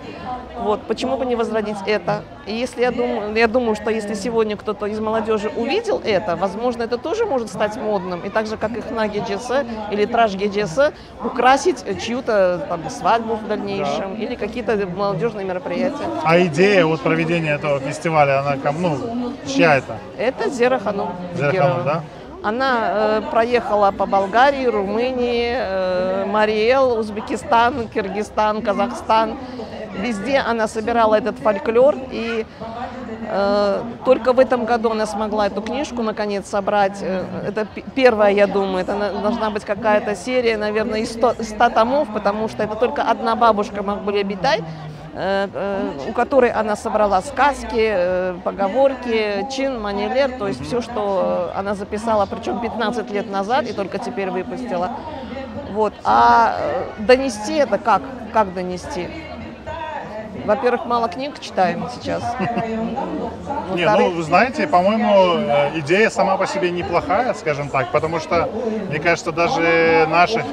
Вот, почему бы не возродить это? И если я думаю, я думаю, что если сегодня кто-то из молодежи увидел это, возможно, это тоже может стать модным. И так же, как и Хнаги Джесе или Траш Геджесе, украсить чью-то там свадьбу в дальнейшем или какие-то молодежные мероприятия. А идея вот проведения этого фестиваля, она кому, ну, чья это? Это Зера Ханум. Зера Герова. Ханум, да? Она э, проехала по Болгарии, Румынии, э, Мариэл, Узбекистан, Киргизстан, Казахстан. Везде она собирала этот фольклор. И... Только в этом году она смогла эту книжку наконец собрать. Это первая, я думаю, это должна быть какая-то серия, наверное, из 100, 100 томов, потому что это только одна бабушка Махбуле Битай, у которой она собрала сказки, поговорки, чин, манилер, то есть все, что она записала, причем 15 лет назад и только теперь выпустила. Вот. А донести это как? Как донести? Во-первых, мало книг читаем сейчас. Не, ну, вы знаете, по-моему, идея сама по себе неплохая, скажем так, потому что, мне кажется, даже наших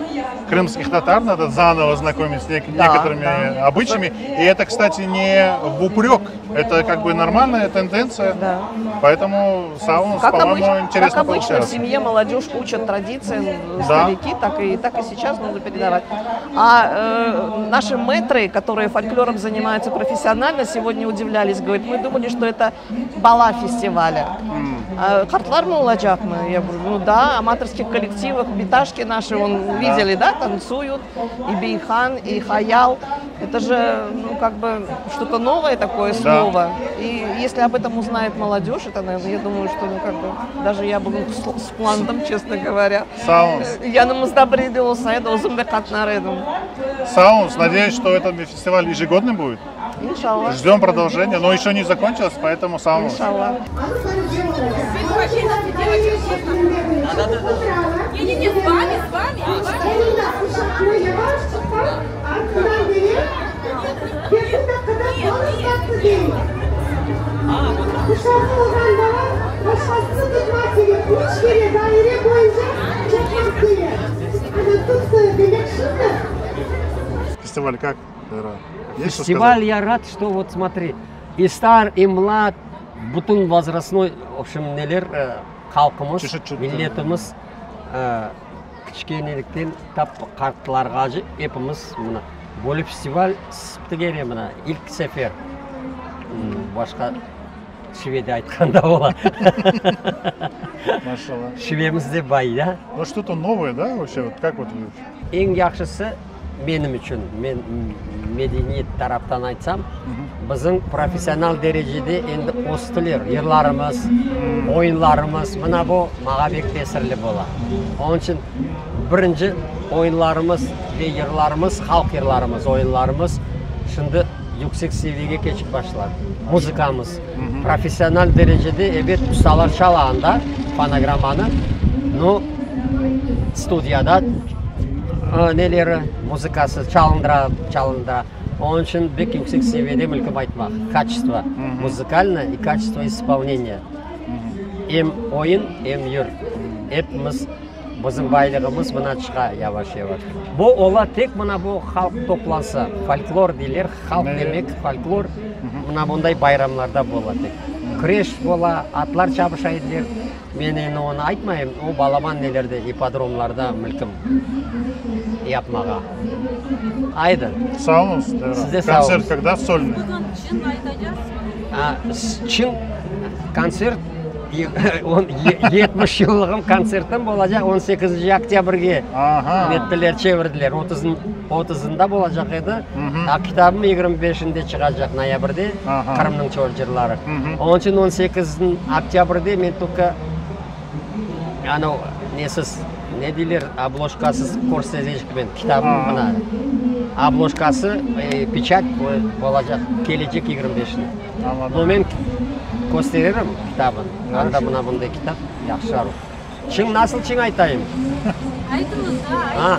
крымских татар надо заново знакомить с нек- Да, некоторыми да. обычаями. И это, кстати, не в упрек, это как бы нормальная тенденция. Поэтому sağ oluñız, Как, по-моему, обыч- интересно как обычно в получается. семье молодежь учат традициям, Да. старики, так и, так и сейчас нужно передавать. А э, наши мэтры, которые фольклором занимаются профессионально, сегодня удивлялись, говорят, мы думали, что это bala фестиваля. А, Qartlar mı olacaqmı? Я говорю, ну да, аматорских коллективах, биташки наши, он, видели, да, танцуют, и Бейхан, и Хаял. Это же, ну, как бы, что-то новое такое Да. слово. И если об этом узнает молодежь, это, наверное, я думаю, что, ну, как бы, даже я буду с, с плантом, честно говоря. Sağ oluñız. Yanımızda biri olsa edi, özüm de qatnar edim. Sağ oluñız. Надеюсь, что этот фестиваль ежегодный будет. İnşallah. Ждем продолжения, но еще не закончилось, поэтому sağ oluñız. İnşallah. Не-не-не, с вами, с вами. Yavaş çıqqan, artından kele. 2 daqqada balıp battı dey. Quşağı olğan bala başqasını tutmaq kerek. Üç kere daire boyunca çapmaq kerek. Ana tuttı, demek şimdi. Фестиваль как? Вера? Есть что Фестиваль, сказать? я рад, что вот смотри, и стар, и млад, bütün возрастной, в общем, neler e, halqımız, milletimiz e, kiçkenelikten tap qartlarğa epimiz mına böyle festival kere mına ilk sefer M, başqa şivede aytqanda ola. Maşallah. Şivemiz de bay, да? Ну что-то новое, да, вообще? Вот как вот вы? Eñ yahşısı menim içün, men medeniyet taraftan aytsam, bizim professional derecede endi östiler yırlarımız, oyunlarımız, mına bu maña pek tesirli bola. Onıñ içün birinci oyunlarımız ve yırlarımız, halq yırlarımız, oyunlarımız şimdi yüksek seviyege keçip başladı. Muzıkamız professional derecede, ebet, ustalar çala anda fonogrammanı, no studiyada neleri, muzıkası çalındıra, çalındıra. Onıñ içün pek yüksek seviyede mümkün aytmaq. Качество музыкальное и качество исполнения. Em oyun, em yır. Epimiz bizim baylığımız mına çıqa yavaş-yavaş. Bu ola tek mına bu halq toplansa, folklor deyler, halq demek, folklor mına bunday bayramlarda bola tek. Küreş bola, atlar çapışa ediler. Men endi onı aytmayım, o balaban nelerde, ipodromlarda mümkün yapmağa. Aydı. Sağ oluñız. Siz de sağ Концерт oluñız. когда сольный? A, çın kontsert 70 yıllığım kontsertim bolacaq 18 oktâbrge nettiler, çevirdiler. 30-ında bolacaq edi. A kitabım 25-inde çıqacaq noyabrde, Qırımnıñ çöl yırları. Onıñ içün 18 oktâbrde men только anau nesiz, ne deyler, obложkasız körsetecekmen kitabım mına. Obложkası, peçat bolacaq kelecek 25-inde. No men kösteririm kitabın. Anda mına bunday kitap yahşı. Çıñ nasıl çıñ aytayım? Aytıñız, da. A.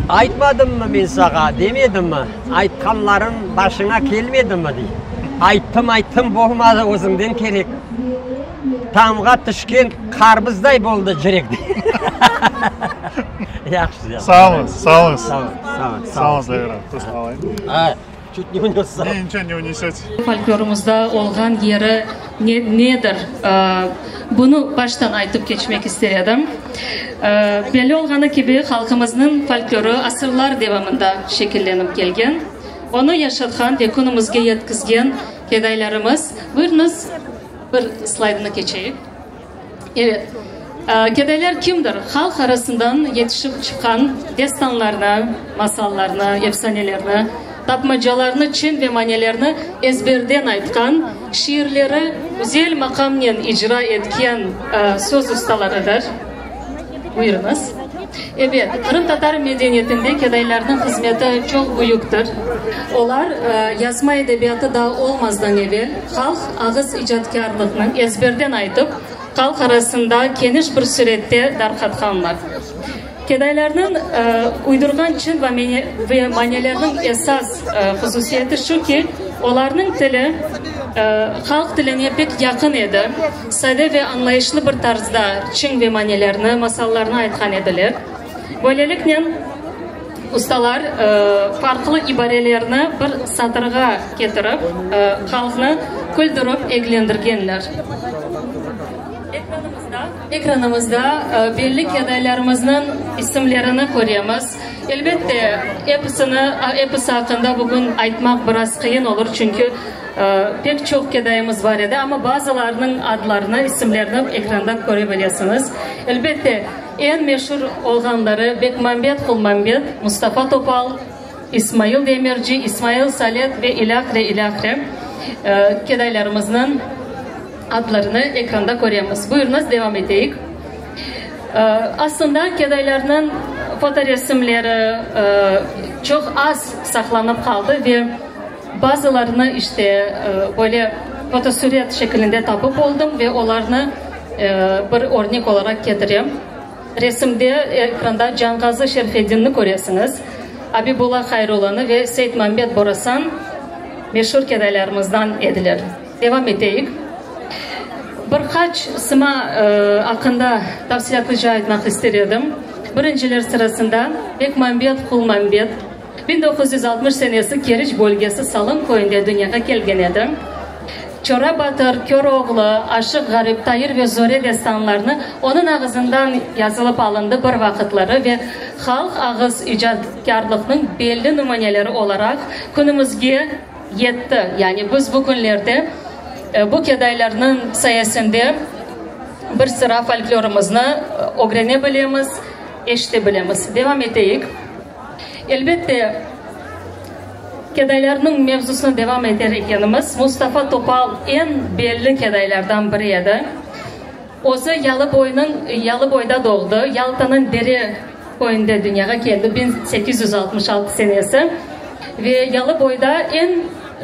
Aytmadımmı men saña, demedimmi? Aytqanlarım başıña kelmedimi, dey. Ayttım, ayttım, bolmadı, özüñden kerek. Tamğa tüşken qarbızday boldı cürek, dey. Yahşı, yahşı. Sağ oluñız, sağ oluñız. Sağ oluñ, sağ oluñ. Sağ oluñız, Leyla. Tuz alayım. A, чуть не унес. Не, ничего не унесете. Folklorımızda olğan yeri ne, nedir? Bunı baştan aytıp keçmek ister edim. Belli olğanı kibi, halqımıznıñ folklorı asırlar devamında şekillenip kelgen. Onı yaşatqan ve künümizge yetkizgen kedaylarımız. Buyurıñız, bir slaydını keçeyik. Evet, kedaylar kimdir? Halq arasından yetişip çıqqan destanlarnı, masallarnı, efsanelerni. Tapmacalarnı, çıñ ve manelerni ezberden aytqan, şiirleri güzel maqamnen icra etken söz ustalarıdır. Buyurıñız. Ebet, qırımtatar medeniyetinde kedaylarnıñ hızmeti çoq büyüktir. Olar yazma edebiyatı daa olmazdan evel halq ağız icatkârlıqnıñ ezberden aytıp, halq arasında keniş bir sürette darqatqanlar. Kedaylarnıñ uydurğan çıñ ve manelerniñ esas hususiyeti şu ki, olarnıñ tili halq tiline pek yaqın edi, sade ve añlayışlı bir tarzda çıñ ve manelerni, masallarnı aytqan ediler. Böyleliknen, ustalar farqlı ibarelerni bir satırğa ketirip, halqnı küldürip eglendirgenler. Ekranımızda belli kedaylarımıznıñ isimlerini köremiz. Elbette, episini, episi aqqında bugün aytmaq biraz qıyın olur, çünki pek çoq kedayımız bar edi, amma bazılarınıñ adlarını, isimlerini ekranda köre bilesiñiz. Elbette, eñ meşur olğanları Bekmambet Qulmambet, Mustafa Topal, İsmail Demirci, İsmail Salet ve ilâhre, ilâhre kedaylarımıznıñ Adlarını ekranda köremiz. Buyurıñız, devam eteyik. Aslında, kedaylarnıñ fotoresimleri çoq az saqlanıp qaldı ve bazılarını, işte, böyle fotosuret şekilinde tapıp oldım ve olarnı bir örnek olaraq ketirem. Resimde ekranda Canğazı Şerfedinni köresiñiz, Abibulla Hayrulanı ve Seytmambet Borasan meşur kedaylarımızdan ediler. Devam eteyik. Bir qaç sıma aqqında tafsilâtlıca aytmaq ister edim. Birinciler sırasında Bekmambet Qulmambet 1960 senesi Keriç bölgesi Salım köyünde dünyağa kelgen edi. Çora Batır, Köroğlu, Aşıq Ğarip, Tair ve Zore destanlarını onıñ ağızından yazılıp alındı bir vaqıtları ve halq ağız icatkârlıqnıñ belli nümüneleri olaraq künümizge yetti. Yani biz bu künlerde bu kedaylarnıñ sayesinde bir sıra folklorımıznı ögrene bilemiz, eşite bilemiz. Devam eteyik. Elbette, kedaylarnıñ mevzusını devam eter ekenimiz, Mustafa Topal eñ belli kedaylardan biri edi. Özü Yalıboynıñ, Yalıboyda doğdı, Yaltanıñ Dere köyünde dünyağa keldi 1866 senesi ve Yalıboyda eñ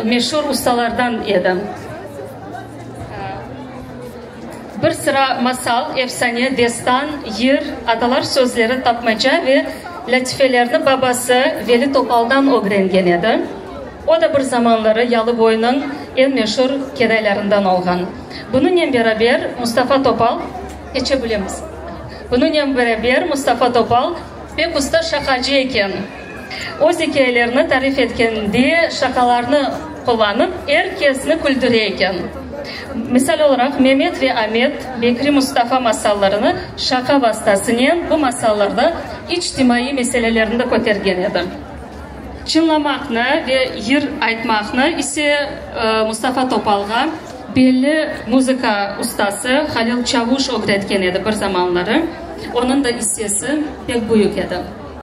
meşur ustalardan edi. Bir sıra masal, efsane, destan, yır, atalar sözleri, tapmaca ve lâtifelerni babası Veli Topaldan ögrengen edi. O da bir zamanları Yalıboynıñ eñ meşur kedaylarından olğan. Bunıñnen beraber Mustafa Topal, keçe bilemiz. Bunıñnen beraber Mustafa Topal pek usta şaqacı eken. Öz ikâyelerini tarif etkende şaqalarnı qullanıp, er kesni küldüre eken. Misal olaraq, Memet ve Amet, Bekri Mustafa masallarını şaqa vastasınen bu masallarda içtimaiy meselelerni de kötergen edi. Çıñlamaqnı ve yır aytmaqnı ise Mustafa Topalğa belli muzıka ustası Halil Çavuş ögretken edi bir zamanları. Onıñ da issesi pek büyük edi.